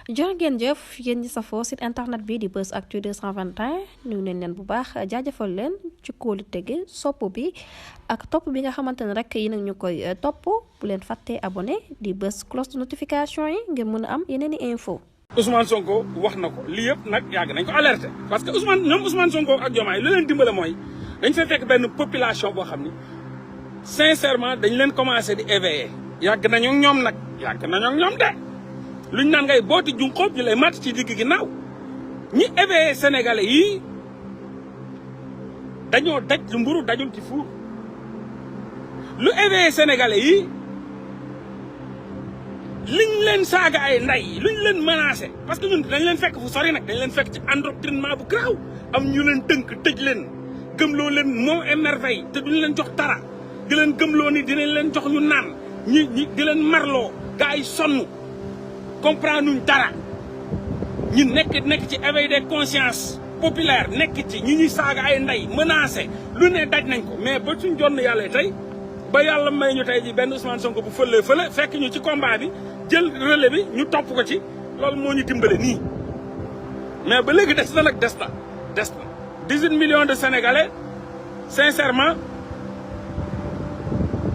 jërë ngeen jëf yéen ñi safoo site internet bi di Buzz Actu 221 nuyu nañ leen bu baax jaajëfal leen ci kóolu tege sopp bi ak topp bi nga xamante ne rek yi nag ñu koy topp bu leen fàttee abonné di bës cloche de notification yi ngir mën a am yeneen i info Ousmane Sonko wax na ko lii yëpp nag yàgg nañ ko alerté parce que Ousmane Sonko ak Diomaye lu leen dimbale mooy dañ fay fekk benn population boo xam ni sincèrement dañ leen commencé di éveiller yàgg nañu ñoom nag yàgg nañu ñoom de luñ naan ngay booti junqóob ñu lay màtt ci digg ginnaaw ñi éveillé sénégalais yi dañoo daj lu mburu dajul ci fuur lu éveillé sénégalais yi liñ leen saaga ay nday luñ leen menacé parce que ñun dañ leen fekk fu sori nag dañ leen fekk ci endoctrinement bu garaaw am ñu leen tënk tëj leen gëmloo leen moo émerveille te duñ leen jox dara di leen gëmloo ni dinañ leen jox ñu naan ñi di leen marloo gaa yi sonn comprendre nuñ dara ñi nekk ci éveil des consciences populaire nekk ci ñi ñuy saaga ay ndey menacé lu ne daj nañ ko mais ba suñ jonn yàlla tey ba yàlla may ñu tey ji benn Ousmane Sonko bu fële fekk ñu ci combat bi jël relais bi ñu topp ko ci loolu moo ñu dimbale nii mais ba léegi des na nag des na 18 millions de sénégalais sincèrement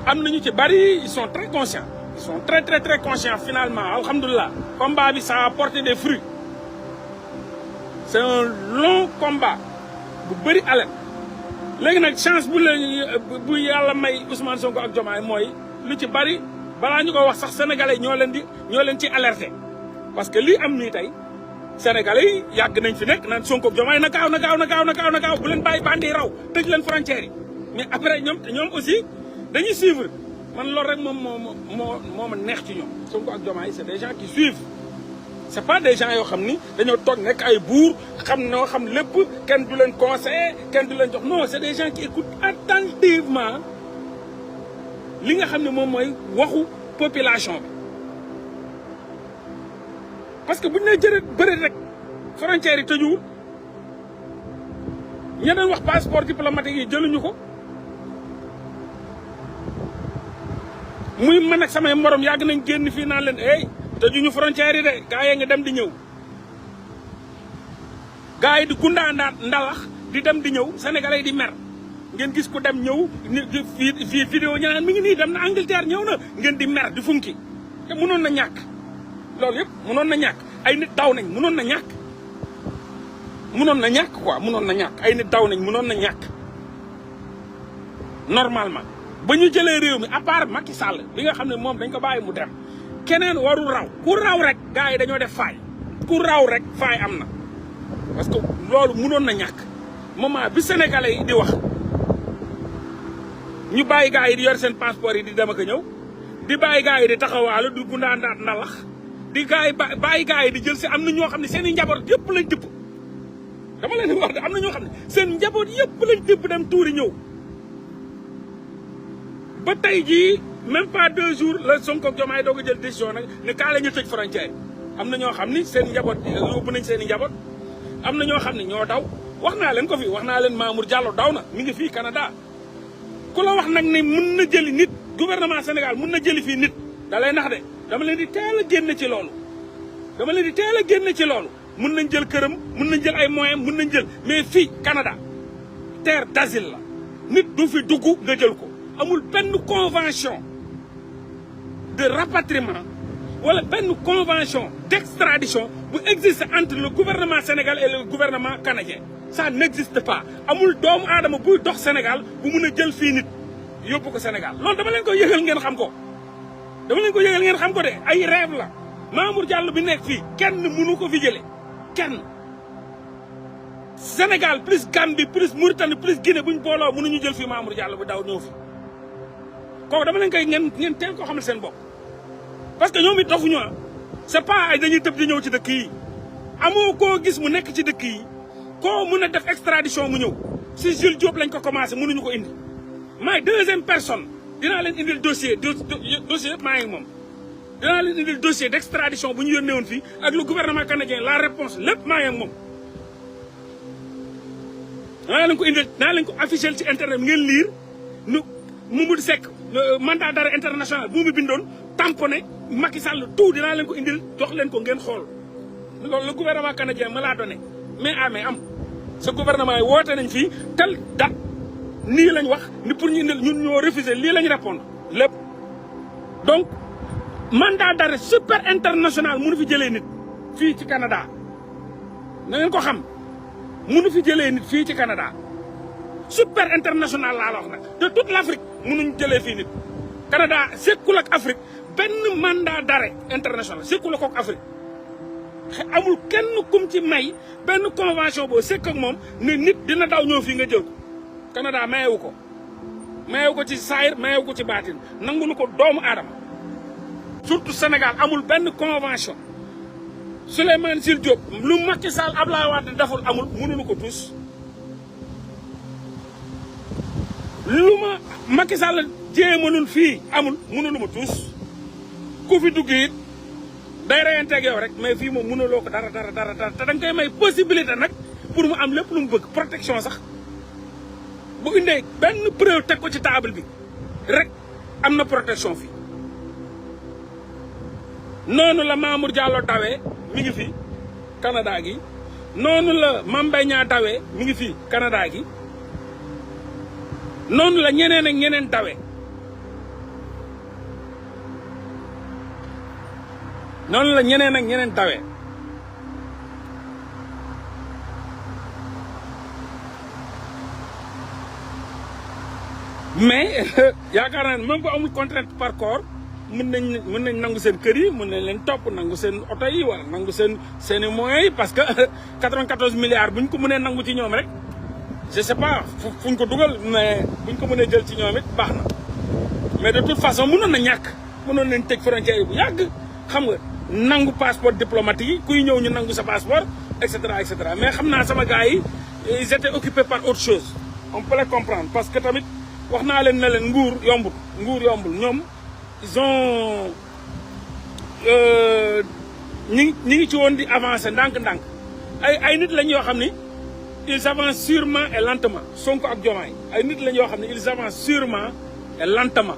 am nañu ci bari ils sont très conscients ils sont très conscients finalement alhamdulilah combat bi ça a porté des fruits c'est un long combat bu bëri alerte léegi nag chance bu yàlla may Ousmane Sonko ak Diomaye mooy lu ci bëri balaa ñu ko wax sax sénégalais ñoo leen ci alerté parce que lii am nii tey sénégalais yi yàgg nañ fi nekk naan Sonko ak Diomaye na gaaw bu leen bàyyi bandi raw tëj leen frontières yi mais après ñoom aussi dañuy suivre man loolu rek moo ma neex ci ñoom Sonko ak Diomaye c'est des gens qui suivent c'est pas des gens yoo xam ni dañoo toog nekk ay buur xam lépp kenn du leen conseiller kenn du leen jox non c'est des gens qui écoutent attentivement li nga xam ne moom mooy waxu population bi parce que buñ ne bëri rek frontières yi tëjuwul ña doon wax passeport diplomatique yi jëluñu ko muy man ak samay morom yàgg nañ génn fii naan leen hey tëjuñu frontières yi de gaa yi nga dem di ñëw gaa yi di gundaandaat ndalax di dem di ñëw sénégalais yi di mer ngeen gis ku dem ñëw fii vidéo ñu naan mi ngi nii dem na Angleterre ñëw na ngeen di mer di funki te mënoon na ñàkk loolu yëpp mënoon na ñàkk ay nit daw nañ mënoon na ñàkk ay nit daw nañ mënoon na ñàkk normalement ba ñu jëlee réew mi à part Macky Sall bi nga xam ne moom dañ ko bàyyi mu dem keneen warul raw ku raw rek gars yi dañoo def faay ku raw rek faay am na parce que loolu mënoon na ñàkk moment bi sénégalais yi di wax ñu bàyyi gars yi di yor seen passeport yi di dem ak a ñëw di bàyyi gars yi di taxawaalu di gundaandaat ndalax di gars yi bàyyi gars yi di jël si am na ñoo xam ne seen i njaboot yëpp lañ tibb dama leen di wax de am na ñoo xam ne seen njaboot yëpp lañ tibb dem tuuri ñëw ba tey jii même pas 2 jours la Sonko ak Diomaye doog a jël décision nag ne kaa la ñu tëj frontière am na ñoo xam ni seen njaboot yóbbu nañ seen i njaboot am na ñoo xam ne ñoo daw wax naa leen ko fi wax naa leen Mamour Diallo daw na mi ngi fii Canada ku la wax nag ne mun na jëli nit gouvernement Sénégal mun na jëli fii nit da lay nax de dama leen di teel a génn ci loolu mun nañ jël këram mun nañ jël ay moyens mun nañ jël mais fii Canada terre d'asile la nit du fi dugg nga jël ko amul benn convention de rapatriement wala benn convention d'extradition bu existe entre le gouvernement sénégalais et le gouvernement canadien ça n'existe pas amul doomu aadama buy dox Sénégal bu mun a jël fii nit yóbbu ko Sénégal loolu dama leen ko yëgal ngeen xam ko de ay rêve la Mamour Diallo bi nekk fii kenn mënu ko fi jële kenn Sénégal plus Gambie plus Mauritanie plus Guinée buñ booloo mënuñu jël fii Mamour Diallo bu daw ñëw fi kooku dama leen koy ngeen teel ko xamal seen bopp parce que ñoom it dofuñu c'est pas ay dañuy tëb di ñëw ci dëkk yi amoo koo gis mu nekk ci dëkk yi koo mën a def extradition mu ñëw si Jules Diop lañ ko commencé mënuñu ko indi maay 2e personne dinaa leen indil dossier yëpp maa ngi moom dinaa leen indil dossier d'extradition bu ñu yónnee woon fii ak le gouvernement canadien la réponse lépp maa ngi moom naa leen ko indil naa leen ko affiché ci internet bi ngeen lire nu Mamadou Seck mandat d'arrêt international bu mu bindoon tamponné Macky Sall tout dinaa leen ko indil jox leen ko ngeen xool loolu le gouvernement canadien me l'a donné mais mais am ce gouvernement yi woote nañ fii tel date nii lañ wax ni pour ñu ñun ñoo refuser lii lañ répondre lépp donc mandat d'arrêt super international mënu fi jëlee nit fii ci Canada na ngeen ko xam mënu fi jëlee nit fii ci Canada super international laa la wax nag de toute l'Afrique mënuñ jëlee fii nit Canada sekkul ak Afrique benn mandat d'arrêt international sekkul ak Afrique amul kenn kum ci may benn convention boo sekk ak moom ne nit dina daw ñëw fii nga jël ko Canada mayewu ko ci saayir mayewu ko ci baatin nangulu ko doomu aadama surtout Sénégal amul benn convention Souleymane Jules Diop lu Macky Sall Abdoulaye Wade deful amul mënuñu ko tous lu ma Macky Sall jéemanul fii amul mënuñu ma tous ku fi dugg it day reyanteeg yow rek mais fii moom mënuloo ko dara te da nga koy may possibilité nag pour mu am lépp lu mu bëgg protection sax bu indee benn preuve teg ko ci table bi rek am na protection fii noonu la Mamour Diallo dawee mi ngi fi Canada gi noonu la Mame Mbaye Niang dawee mi ngi fi Canada gi noonu la ñeneen ak ñeneen dawee noonu la ñeneen ak ñeneen dawee mais yaakaar naa ne même bu amul contrainte par corps mën nañ nangu seen kër yi mën nañ leen topp nangu seen oto yi wala nangu seen i moyens yi parce que 94 milliards buñ ko mënee nangu ci ñoom rek je sais pas fuñ ko dugal mais buñ ko mënee jël ci ñoom it baax na mais de toute façon mënoon na ñàkk mënoon nañ tëj frontière yi bu yàgg xam nga nangu passeport diplomatique yi kuy ñëw ñu nangu sa passeport et cetera mais xam naa sama gars yi ils étaient occupés par autre chose on peut les comprendre parce que tamit wax naa leen ne leen nguur yombul ñoom ils ont ñi ngi ci woon di avancer ndànk-ndànk ay nit lañ yoo xam ni ils avancent sûrement et lentement Sonko ak Diomaye ay nit lañ yoo xam ne ils avancent sûrement et lentement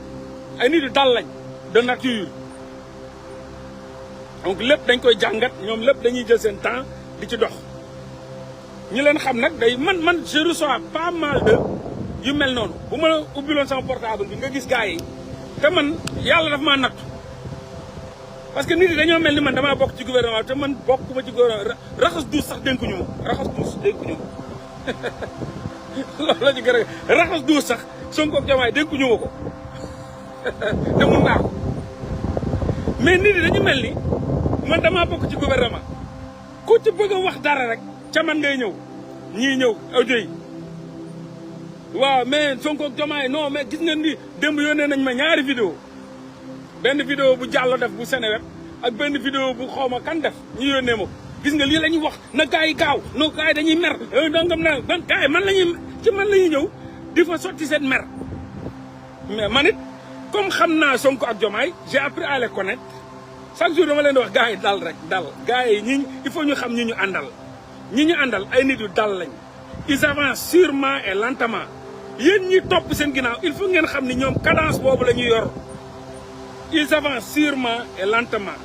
ay nit yu dal lañ de nature donc lépp dañ koy jàngat ñoom lépp dañuy jël seen temps di ci dox ñi leen xam nag day man je reçois pas mal de yu mel noonu bu ma ubbiloon sama portable bi nga gis gars yi te man yàlla daf maa nattu parce que nit yi dañoo mel ni man damaa bokk ci gouvernement te man bokkuma ci gouvernement raxas duus sax dénkuñu ma raxas duus dénkuñu ma loolu la ci gën a raxas duus sax Sonko ak Diomaye dénkuñu ma ko te mun naa ko mais nit yi dañu mel ni man damaa bokk ci gouvernement ku ci bëgg a wax dara rek ca man ngay ñëw ñii ñëw audio yi waaw mais Sonko ak Diomaye non mais gis ngeen ni démb yónnee nañ ma ñaari vidéo benn vidéo bu Diallo def bu Seneweb ak benn vidéo bu xawma kan def ñu yónnee ma gis nga lii la ñuy wax na gars yi gaaw no gars yi dañuy mer dangam na ban gars yi man la ñuy ñëw di fa sotti seen mer mais man it comme xam naa Sonko ak Diomaye j'ai appris à les connaître chaque jour dama leen di wax gars yi dal rek dal gars yi ñi il faut ñu xam ñi ñu àndal ay nit yu dal lañ ils avancent sûrement et lentement yéen ñi topp seen ginnaaw il faut ngeen xam ni ñoom cadence boobu la ñuy yor ils avancent sûrement et lentement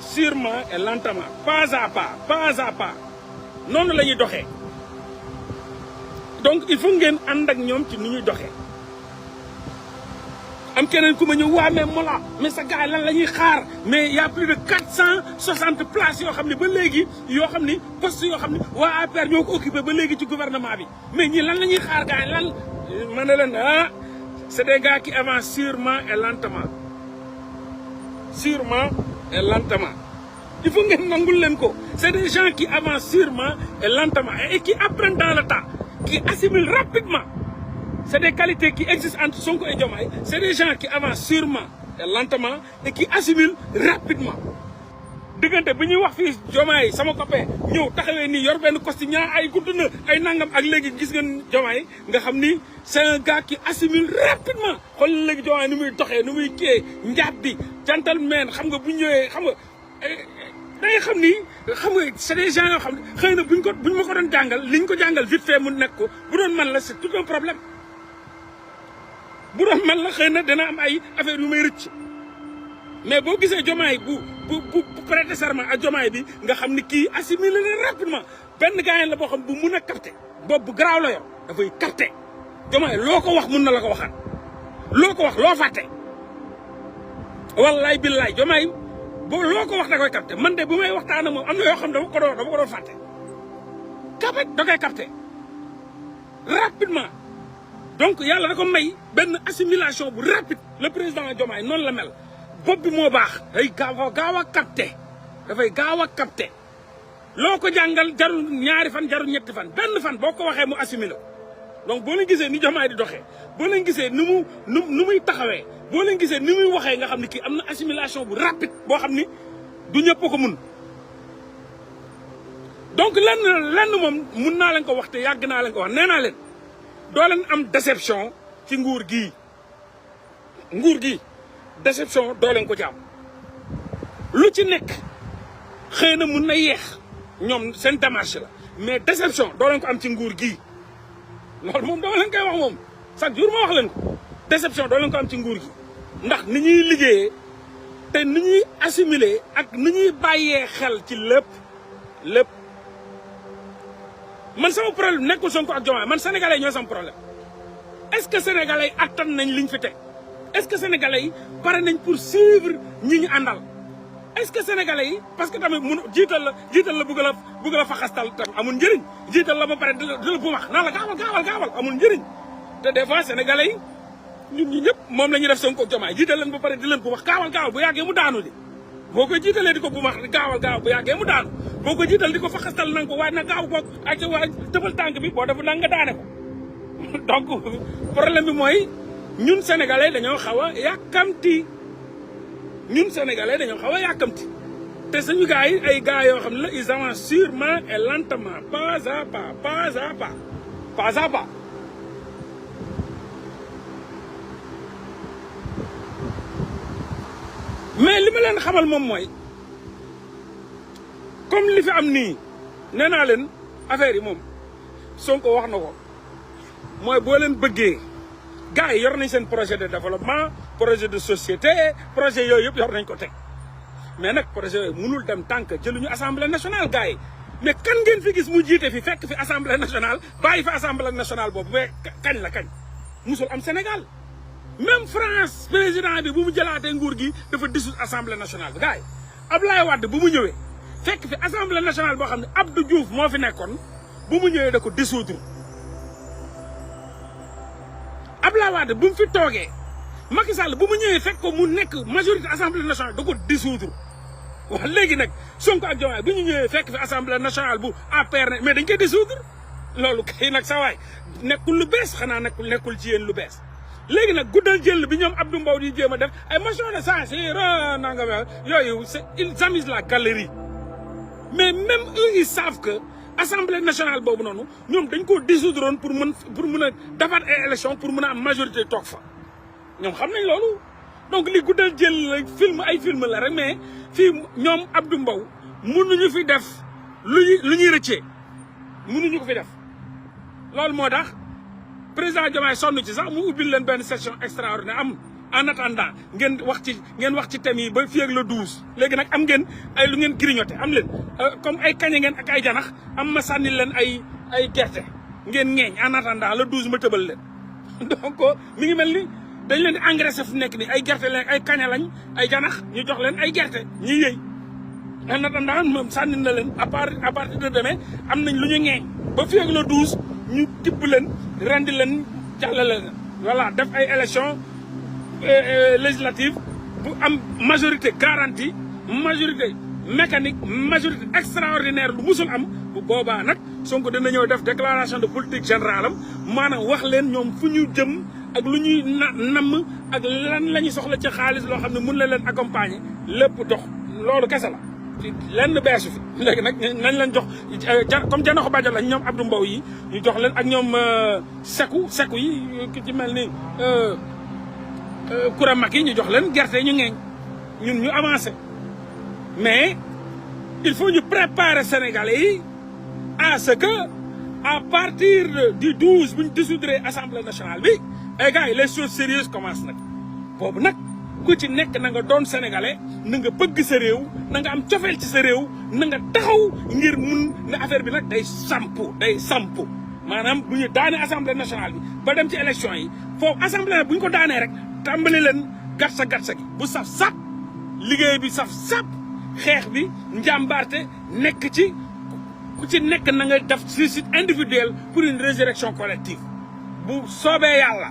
pas à pas noonu la ñuy doxee donc il faut ngeen ànd ak ñoom ci ni ñuy doxee am keneen ku ma ñëw waa mais Mollah mais sa gars lan la ñuy xaar mais y a plus de 460 places yoo xam ne ba léegi yoo xam ni poste yoo xam ne waa APR ñoo ko occupé ba léegi ci gouvernement bi mais ñii lan la ñuy xaar gars yi lan ma ne leen c'est des gars qui avancent sûrement et lentement il faut ngeen nangul leen ko c'est des gens qui avancent sûrement et lentement et qui apprennent dans le temps qui assimilent rapidement c'est des qualités qui existent entre Sonko et Diomaye c'est des gens qui avancent sûrement et lentement et qui assimilent rapidement diggante bi ñuy wax fii Diomaye sama copain ñëw taxawee nii yor benn costume ñaa ay gudd na ay nangam ak léegi gis ngeen Diomaye nga xam ni c'est un gars qui assimile rapidement xool léegi Diomaye ni muy doxee ni muy kii njaat bi gentleman xam nga bu ñëwee xam nga day xam ni xam nga c'est des gens yoo xam ne xëy na buñ ma ko doon jàngal liñ ko jàngal vite fait mu nekk ko bu doon man la c'est tout un problème bu doon man la xëy na dina am ay affaire yu may rëcc mais boo gisee Diomaye bu prêter serment ak Diomaye bi nga xam ni kii assimilé na rapidement benn gars la boo xam bu mun a capter boobu bu garaaw la yor dafay capter Diomaye loo ko wax mun na la ko waxaat loo ko wax loo fàtte wallaay billaay Diomaye boo loo ko wax da koy capter man de bu may waxtaan ak moom am na yoo xam dama ko doon fàtte capet da koy capter rapidement donc yàlla da ko may benn assimilation bu rapide le président Diomaye noonu la mel bopp bi moo baax day gaaw a capter dafay gaaw a capter loo ko jàngal jarul ñaari fan jarul ñetti fan benn fan boo ko waxee mu assimilé donc boo leen gisee ni Diomaye di doxee boo leen gisee nu muy taxawee boo leen gisee ni muy waxee nga xam ni kii am na assimilation bu rapide boo xam ni du ñëpp ko mun donc lenn moom mun naa leen ko wax te yàgg naa leen ko wax nee naa leen doo leen am déception ci nguur gii déception doo leen ko jàmm lu ci nekk xëy na mun na yeex ñoom seen démarche la mais déception doo leen ko am ci nguur gii loolu moom doo leen koy wax moom chaque jour ma wax leen ko déception doo leen ko am ci nguur gi ndax ni ñuy liggéeyee te ni ñuy assimiler ak ni ñuy bàyyee xel ci lépp man sama problème nekkul Sonko ak Diomaye man sénégalais ñoo sama problème est-ce que sénégalais attan nañ liñ fi teg est-ce que sénégalais yi pare nañ pour suivre ñi ñu àndal est-ce que sénégalais yi parce que tamit mun jiital la bëgg la faxastal tam amul njëriñ jiital la ba pare di la bu wax naan la gaawal amul njëriñ te des fois sénégalais yi ñun ñi ñëpp moom la ñuy def Sonko ak Diomaye jiital leen ba pare di leen bu wax gaawal bu yàggee mu daanu di boo ko jiitalee di ko bu wax gaawal bu yàggee mu daanu boo ko jiital di ko faxastal nanga ko waaye na gaaw boog ak waa tëbal tànk bi boo defu nanga nga daane ko donc problème bi mooy ñun sénégalais dañoo xaw a yàkkamti te suñu gars yi ay gars yoo xam ne la ils avancent sûrement et lentement pas à pas mais li ma leen xamal moom mooy comme li fi am nii nee naa leen affaire yi moom Sonko wax na ko mooy boo leen bëggee gars yi yor nañ seen projet de développement projet de société projet yooyu yëpp yor nañ ko teg mais nag projet yooyu mënul dem tant que jëluñu assemblée nationale gars yi mais kan ngeen fi gis mu jiite fi fekk fi assemblée nationale bàyyi fi assemblée nationale boobu mais kañ musul am Sénégal même France président bi bu mu jëlaatee nguur gi dafa dissoudre assemblée nationale bi gars yi Abdoulaye Wade bu mu ñëwee fekk fi assemblée nationale boo xam ne Abdou Diouf moo fi nekkoon bu mu ñëwee da ko dissoudre Abdoulaye Wade bu mu fi toogee Macky Sall bu mu ñëwee fekk ko mu nekk majorité assemblée nationale da ko dissoudre wax léegi nag Sonko ak Diomaye bu ñu ñëwee fekk fi assemblée nationale bu APR ne mais dañ koy dissoudre loolu kay nag sa waay nekkul lu bees xanaa nekkul ci yéen lu bees léegi nag guddal jël bi ñoom Abdou Mbow di jéem a def ay motion de censure nanga yooyu ils amusent la galerie mais même eux ils savent que assemblée nationale boobu noonu ñoom dañ koo dissoudre woon pour mën a defaat ay élection pour mën a am majorité toog fa ñoom xam nañ loolu donc li guddal jël ay film la rek mais fii ñoom Abdou Mbow mënuñu fi def lu ñuy rëccee mënuñu ko fi def loolu moo tax président Diomaye sonn ci sax mu ubbil leen benn session extraordinaire am en attendant ngeen wax ci thème yi ba fii ak le 12 léegi nag am ngeen ay lu ngeen grignoté am leen comme ay kañe ngeen ak ay janax am ma sànni leen ay gerte ngeen ŋeeñ en attendant le 12 ma tëbal leen donc mi ngi mel ni dañ leen di engraissé fu nekk nii ay gerte leen ay kaña lañ ay janax ñu jox leen ay gerte ñuy yëy en attendant moom sànni na leen à partir de demain am nañ lu ñu ŋeeñ ba fii ak le 12 ñu tibb leen rendi leen jàllale leen voilà def ay élection législative bu am majorité garantie majorité mécanique majorité extraordinaire lu musul am bu boobaa nag Sonko dina ñëw def déclaration de politique générale am maanaam wax leen ñoom fu ñu jëm ak lu ñuy namm ak lan la ñuy soxla ci xaalis loo xam ne mun na leen accompagner lépp dox loolu kese la ci lenn beesu fi léegi nag nañ leen jox comme janaxo bajo lañ ñoom Abdou Mbow yi ñu jox leen ak ñoom seku yi ki ci mel ni Koura Macky ñu jox leen gerte ñu ngeeñ ñun ñu avancé mais il faut ñu préparer Sénégalais yi à ce que à partir du 12 bu ñu dissoudre assemblée nationale bi ay gars yi les choses sérieuses commencent nag boobu nag ku ci nekk na nga doon sénégalais na nga bëgg sa réew na nga am cofeel ci sa réew na nga taxaw ngir mun ne affaire bi nag day sampu maanaam bu ñu daane assemblée nationale bi ba dem ci élection yi foofu assemblée bu ñu ko daanee rek tàmbali leen gatsa gi bu saf sap liggéey bi saf sap xeex bi njàmbaarte nekk ci ku ci nekk na nga def suicide individuel pour une résurrection collective bu soobee yàlla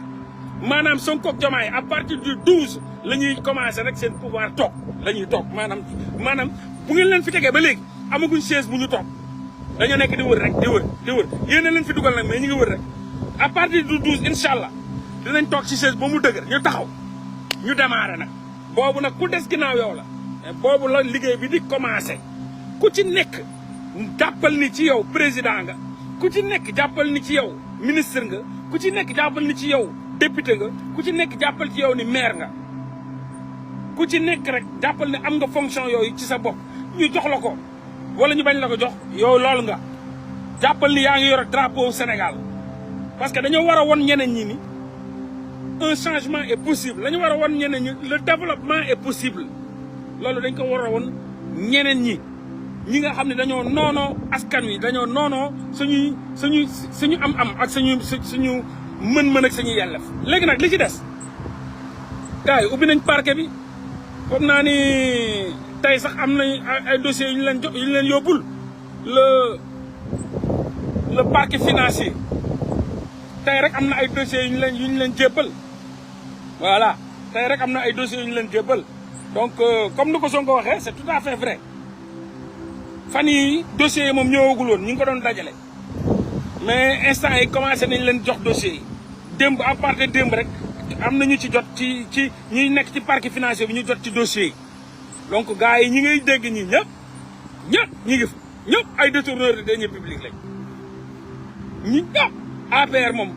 maanaam Sonko ak Diomaye à partir du 12 la ñuy commencé rek seen pouvoir toog la ñuy toog maanaam bu ngeen leen fi tegee ba léegi amaguñ chaise bu ñu toog dañoo nekk di wër rek di wër yéen leen fi dugal nag mais ñu ngi wër rek à partir du 12 incha allah dinañ toog ci chaise ba mu dëgër ñu taxaw ñu démarré nag boobu nag ku des ginnaaw yow la boobu la liggéey bi di commencé ku ci nekk jàppal ni ci yow président nga ku ci nekk jàppal ni ci yow ministre nga ku ci nekk jàppal ni ci yow député nga ku ci nekk jàppal ci yow ni maire nga ku ci nekk rek jàppal ne am nga fonction yooyu ci sa bopp ñu jox la ko wala ñu bañ la ko jox yow loolu nga jàppal ni yaa ngi yor drapeau Sénégal parce que dañoo war a won ñeneen ñi ni un changement est possible dañu war a won ñeneen ñi le développement est possible loolu dañ ko war a won ñeneen ñi nga xam ne dañoo noonoo askan wi dañoo noonoo suñu am ak suñu mën-mën ak suñu yellef léegi nag li ci des gars yi ubbi nañ parquet bi foog naa ni tey sax am nañ ay dossiers yu ñu leen yóbbul le parquet financier tey rek am na ay dossiers yu ñu leen jébbal voilà tey rek am na ay dossiers yu ñu leen jébbal donc comme ni ko Sonko waxee c'est tout à fait vrai fan yi dossiers yi moom ñëwagul woon ñu ngi ko doon dajale mais instant yi commencé nañ leen jox dossiers yi démb à partir de démb rek am na ñu ci jot ci ñuy nekk ci parquet financier bi ñu jot ci dossiers yi donc gars yi ñi ngay dégg ñi ñëpp ñi ngi fa ñëpp ay détourneurs de deniers publics lañ ñi ñëpp APR moom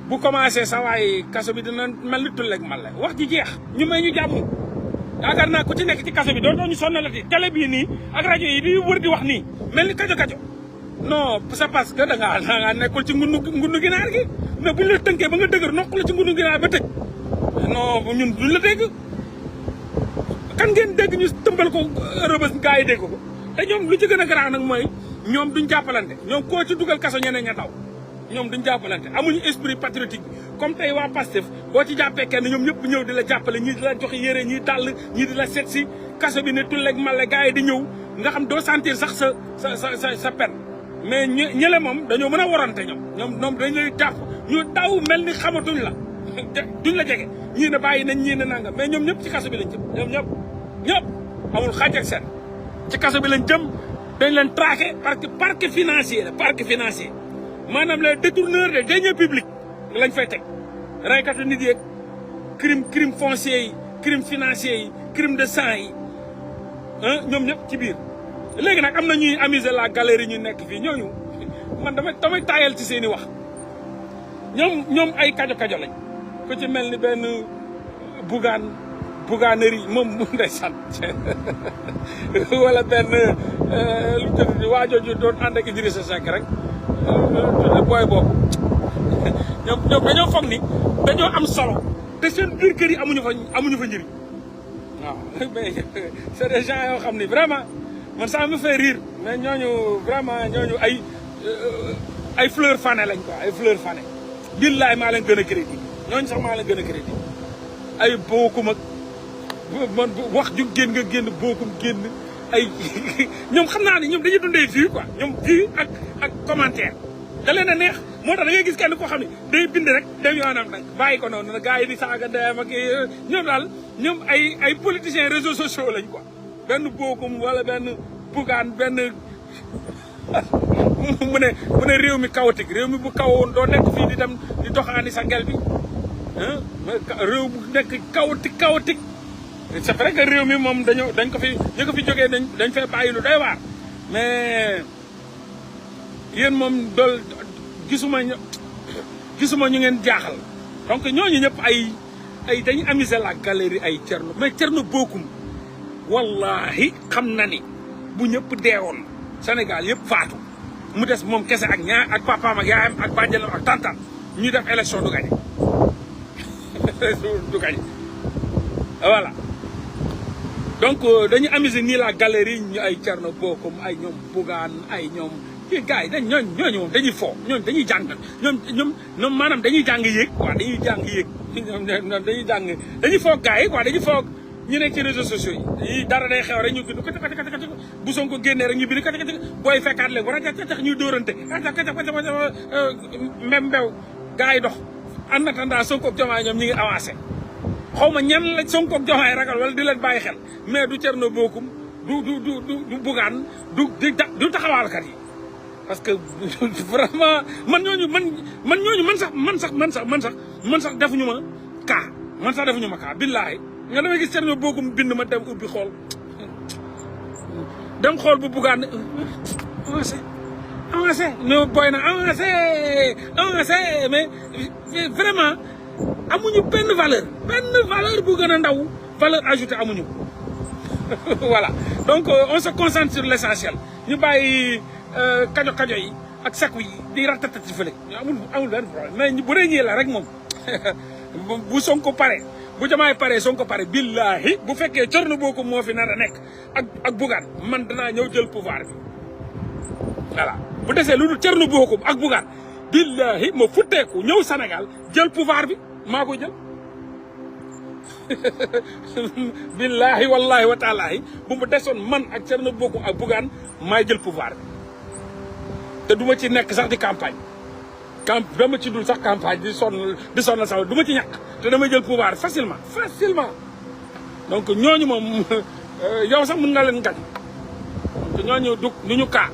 bu commencé sa waay kaso bi dina mel ni tulleeg man la wax ji jeex ñu may ñu jàmm yaakaar naa ku ci nekk ci kaso bi dootoo ñu sonnalati télé bii nii ak rajo yi di wër di wax nii mel ni kajo non c'est parce que da ngaa nekkul ci ngundu ginaar gi mais buñ la tënkee ba nga dëgër nokk la ci ngundu ginaar ba tëj non ñun duñ la dégg kan ngeen dégg ñu tëmbal ko rëbës gaa yi dégg ko te ñoom lu ci gën a garaaw nag mooy ñoom duñ jàppalante ñoom koo ci dugal kaso ñeneen ña daw ñoom duñ jàppalante amuñu esprit patriotique bi comme tey waa Pastef boo ci jàppee kenn ñoom ñëpp ñëw di la jàppale ñii di la jox yére ñii dàll ñii di la seet si kaso bi ne tulleeg male gaa yi di ñëw nga xam doo sentir sax sa peine mais ñële moom dañoo mën a warante ñoom dañ lay jàpp ñu daw mel ni xamatuñ la duñ la jege ñii ne bàyyi nañ ñii ne nangam mais ñoom ñëpp ci kaso bi lañ jëm ñoom ñëpp amul xaaj ak seen ci kaso bi lañ jëm dañ leen traqué parce que parquet financier la parquet financier maanaam les détourneurs de deniers publics lañ fay teg raykatu nit yeeg crime foncier yi crime financier yi crime de sang yi ñoom ñëpp ci biir léegi nag am na ñuy amuser la galerie ñu nekk fii ñooñu man damay taayal ci seen i wax ñoom ay kajo lañ ku ci mel ni benn bugaanerie moom ndeysaan wala benn lu tudd waajooju doon ànd ak Idrissa Seck rek booy boobu ñoom dañoo foog ni dañoo am solo te seen biir kër yi amuñu fa njëriñ waaw mais c'est des gens yoo xam ni vraiment man ça me fait rire mais ñooñu vraiment ñooñu ay fleur fané lañ quoi ay fleur fané billaay maa leen gën a crédit ñooñu sax maa leen gën a crédit ay bookum ak man wax ju génn nga génn bookum génn ay ñoom xam naa ne ñoom dañuy dundee vue quoi ñoom vue ak commentaire da leen a neex moo tax da ngay gis kenn koo xam ne day bind rek dem yoonam nag bàyyi ko noonu gars yi di saaga ndeyam ak ñoom daal ñoom ay politiciens réseaux sociaux lañ quoi benn bookum wala benn bugaan benn mu ne réew mi chaotique réew mi bu kawoon doo nekk fii di dem di doxaani sa gel bi réew bu nekk chaotique c'est vrai que réew mi moom dañ ko fi ñu ko fi jógee dañ fay bàyyi lu doy waar mais yéen moom dool gisuma ñu ngeen jaaxal donc ñooñu ñëpp ay dañu amuser la galerie ay Thierno mais Thierno Bocoum wallahi xam na ni bu ñëpp deewoon Sénégal yëpp faatu mu des moom kese ak ñaar ak papaam ak yaayam ak bàjjanam ak tantam ñu def élection du gañe du gañe voilà donc dañu amuser nii la galerie ñu ay Thierno Bocoum ay ñoom Bougane ay ñoom kii gars yi ñooñu moom dañuy fo ñooñu dañuy jàng ñoom maanaam dañuy jàng yéeg quoi dañuy jàng yéeg dañuy foog gars yi quoi dañuy foog ñu nekk ci réseaux sociaux yi dara day xew rek ñu bind kati bu Sonko génnee rek ñu bind kati booy fekkaat leen war a tax ñuy dóorante même mbew gars yi dox en attendant Sonko ak Diomaye ñoom ñi ngi avancé xaw ma ñan la Sonko ak Diomaye ragal wala di leen bàyyi xel mais du Thierno Bocoum du Bougane du taxawaalkat yi parce que vraiment man sax defuñu ma kaa billaahi nga damay gis Thierno Bocoum bind ma dem ubbi xool dem xool bu Bougane avancé no boy na avancé mais vraiment amuñu benn valeur bu gën a ndaw valeur ajoutée amuñu voilà donc on se concentre sur l'essentiel ñu bàyyi kajo yi ak sakku yi di ratatati fële amul benn problème mais bu dee ñii la rek moom bu Sonko pare bu Diomaye pare Sonko pare billahi bu fekkee Thierno Bocoum moo fi nar a nekk ak Bougane man danaa ñëw jël pouvoir bi voilà bu desee lu dul Thierno Bocoum ak Bougane billahi ma futteeku ñëw Sénégal jël pouvoir bi maa ko jël billahi wallahi wa taalahi bu mu desoon man ak Thierno Bocoum ak Bougane maay jël pouvoir bi te du ma ci nekk sax di campagne dama ci dul sax campagne di sonn sax du ma ci ñàkk te damay jël pouvoir facilement donc ñooñu moom yow sax mën nga leen gañ te ñooñu du ñu kaa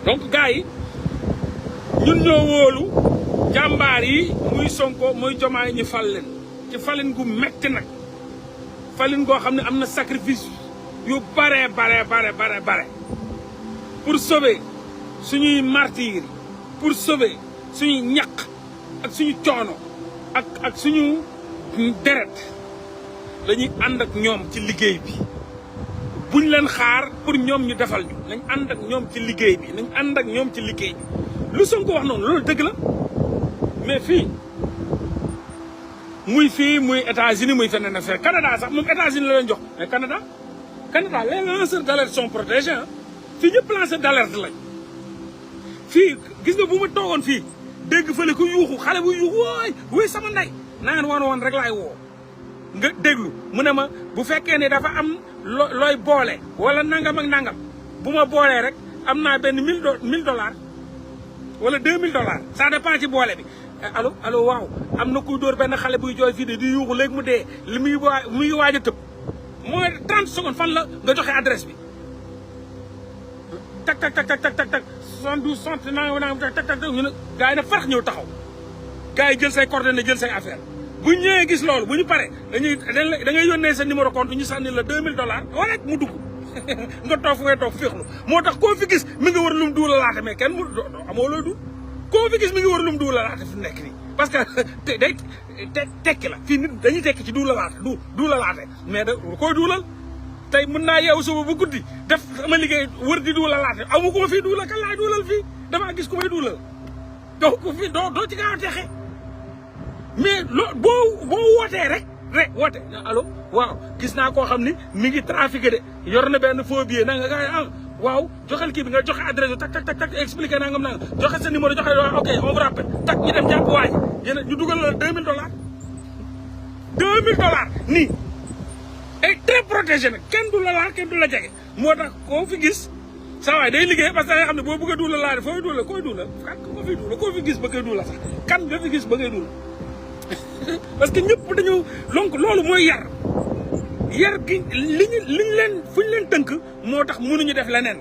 donc gars yi ñun ñoo wóolu jàmbaar yi muy Sonko muy Diomaye ñu fal leen ci falin gu metti nag falin goo xam ne am na sacrifice yu bare pour sauver suñuy martyr pour sauver suñuy ñaq ak suñu coono ak suñu deret dañuy ànd ak ñoom ci liggéey bi buñ leen xaar pour ñoom ñu defal ñu nañ ànd ak ñoom ci liggéey bi lu Sonko wax noonu loolu dëgg la mais fii muy États-Unis muy feneen a fekk Canada sax moom États-Unis la leen jox mais Canada les lanceurs d'alerte sont protégés ah fii ñëpp lanceur d'alerte lañ fii gis nga bu ma toogoon fii dégg fële ku yuuxu xale bu yuuxu wooy sama ndey 911 rek laay woo nga déglu mu ne ma bu fekkee ne dafa am looy boole wala nangam ak nangam bu ma boolee rek am naa benn $1000 wala $2000 ça dépend ci boole bi allo waaw am na kuy dóor benn xale buy jooy fii de di yuuxu léegi mu dee li muy waaj a tëb mooy 30 secondes fan la nga joxe adresse bi tak 72 60 nangam tak ñu ne gars yi ne farax ñëw taxaw gars yi jël say coordonnées jël say affaire bu ñu ñëwee gis loolu bu ñu paree da ngay yónnee sa numéro compte ñu sànni la $2000 wala mu dugg nga toog fu ngay toog féexlu moo tax koo fi gis mi ngi war lum duula laate mais kenn mu amoo looy dul koo fi gis mi ngi war lum duula laate fi nekk nii parce que day tekki la fii nit dañuy tekki ci duula laate mais da koy duulal tey mën naa yeewu suba bu guddi def sama liggéey wër di duula laate amu ko ma fii duula kan laay duulal fii damaa gis ku may duulal donc fii doo ci gaaw a texe mais boo wootee rek woote allo waaw gis naa koo xam ni mi ngi trafiqué de yor na benn faux billet na nga gars yi waaw joxel kii bi nga joxe adresse tak expliqué nangam joxe sa numéro joxe waaw ok on vous rappelle tak ñu dem jàpp waay yéen ñu dugal la $2000 nii et très protégé nag kenn du la laal kenn du la jege moo tax koo fi gis saa waay day liggéey parce que nga xam ne boo bëgg a duula laal fooy duula koy duula kan ko fi duula koo fi gis ba koy duula sax kan nga fi gis ba koy duula parce que ñëpp dañu donc loolu mooy yar gi liñ leen fu ñu leen tënk moo tax mënuñu def leneen